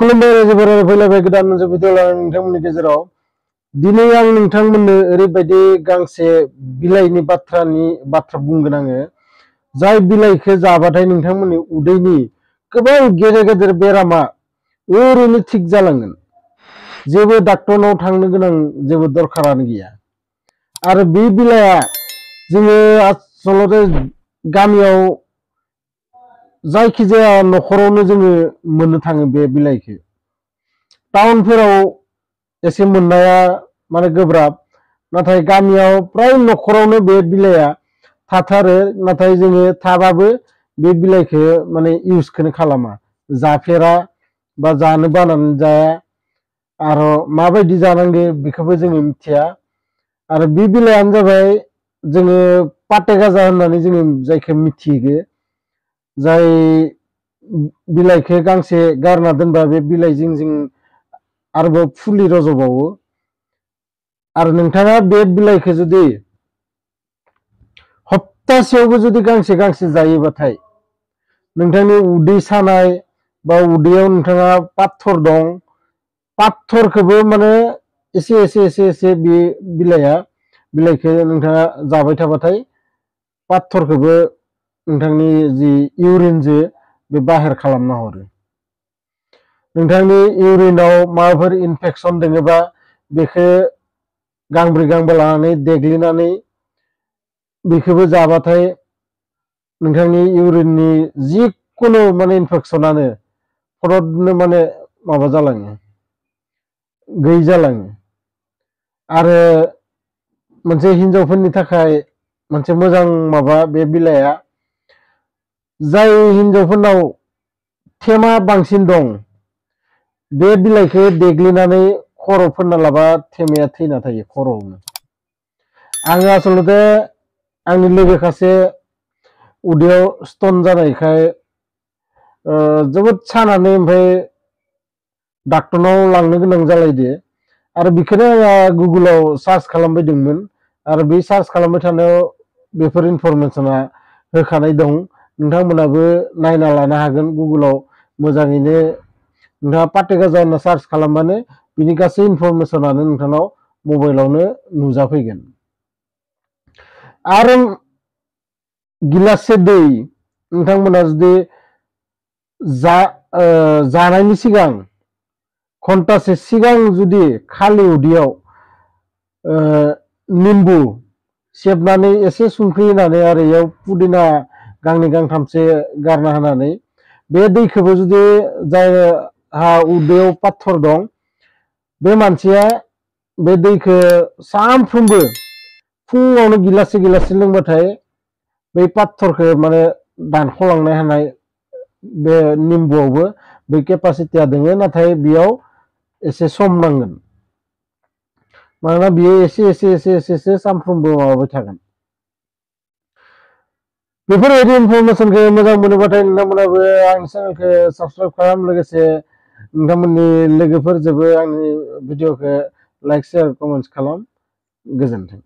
खुलुमबाय रायजोफोरा फैलायबाय गोदान मोनसे भिडिअ लानानै नोंथांमोननि गेजेराव दिनै आं नोंथांमोननो ओरैबायदि गांसे बिलाइनि बाथ्रा बुंगोन आङो जाय बिलाइखौ जाबाथाय नोंथांमोननि उदैनि गोबां गेदेर गेदेर बेरामा ओरैनो थिग जालांगोन जेबो डाक्टरनाव थांनो गोनां जेबो दरखारानो गैया आरो बे बिलाइया जोङो आसलते गामियाव जायखिजाया नखरावनो जोङो मोननो थाङो बे बिलाइखौ टाउनफोराव एसे मोननाया माने गोब्राब नाथाय गामियाव प्राय नखरावनो बे बिलाइया थाथारो नाथाय जोङो थाबाबो बे बिलाइखौ माने इउजखौनो खालामा जाफेरा बा जानो बानानै जाया आरो माबायदि जानांगौ बेखौबो जोङो मिथिया आरो बे बिलाइयानो जाबाय जोङो पाते गाजा होननानै जोङो जायखौ मिथियो जाय बिलाइखौ गांसे गारना दोनबा बे बिलाइजों जों आरोबाव फुलि रज'बावो आरो नोंथाङा बे बिलाइखौ जुदि हप्तासेयावबो जुदि गांसे गांसे जायोबाथाय नोंथांनि उदै सानाय बा उदैयाव नोंथाङा पाथर दं पाथरखौबो माने एसे एसे एसे एसे बे बिलाइखौ नोंथाङा जाबाय थाबाथाय पाथरखौबो नोंथांनि जि इउरिनजो बे बाहेर खालामना हरो नोंथांनि इउरिनाव माबाफोर इनफेक्शन दङबा बेखौ गांब्रै गांबा लानानै देग्लिनानै बेखौबो जाबाथाय नोंथांनि इउरिननि जिखुनु माने इनफेक्शनानो फरदनो माने माबा जालाङो गैयै जालाङो आरो मोनसे हिनजावफोरनि थाखाय मोनसे मोजां माबा बे बिलाइया जाय हिनजावफोरनाव थेमा बांसिन दं बे बिलाइखौ देग्लिनानै खर' फोनना लाबा थेमाया थैना थायो खर'आवनो आङो आसलते आंनि लोगो सासे उदैयाव स्टन जानायखाय जोबोद सानानै ओमफ्राय डाक्टरनाव लांनो गोनां जालायदो आरो बेखौनो आङो गुगोलाव सार्च खालामबायदोंमोन आरो बे सार्च खालामबाय थानायाव बेफोर इनफरमेशना होखानाय दं नोंथांमोनाबो नायना लानो हागोन गुगोलाव मोजाङैनो नोंथाङा पाते गाजा होनना सार्च खालामबानो बिनि गासै इनफरमेशनानो नोंथांनाव मबाइलावनो नुजाफैगोन आरो गिलाससे दै नोंथांमोना जुदि जानायनि सिगां घन्टासे सिगां जुदि खालि उदैयाव निम्बु सेबनानै एसे संख्रि होनानै आरो इयाव पुदिना गांनै गांथामसो गारना होनानै बे दैखौबो जुदि जायहा उदैयाव पाथर दं बे मानसिया बे दैखौ सानफ्रोमबो फुङावनो गिलाससे गिलाससे लोंबाथाय बै पाथरखौ माने दानख'लांनो हानाय बे निम्बुआवबो बै केपासिटिया दोङो नाथाय बेयाव एसे सम नांगोन मानोना बियो एसे एसे एसे एसे सानफ्रोमबो माबाबाय थागोन बेफोरबायदि इनफरमेशनखौ मोजां मोनोबाथाय नोंथांमोनाबो आंनि चेनेलखौ साबस्क्राइब खालाम लोगोसे नोंथांमोननि लोगोफोरजोंबो आंनि भिडिअखौ लाइक शेयार कमेन्ट्स खालाम गोजोन्थों।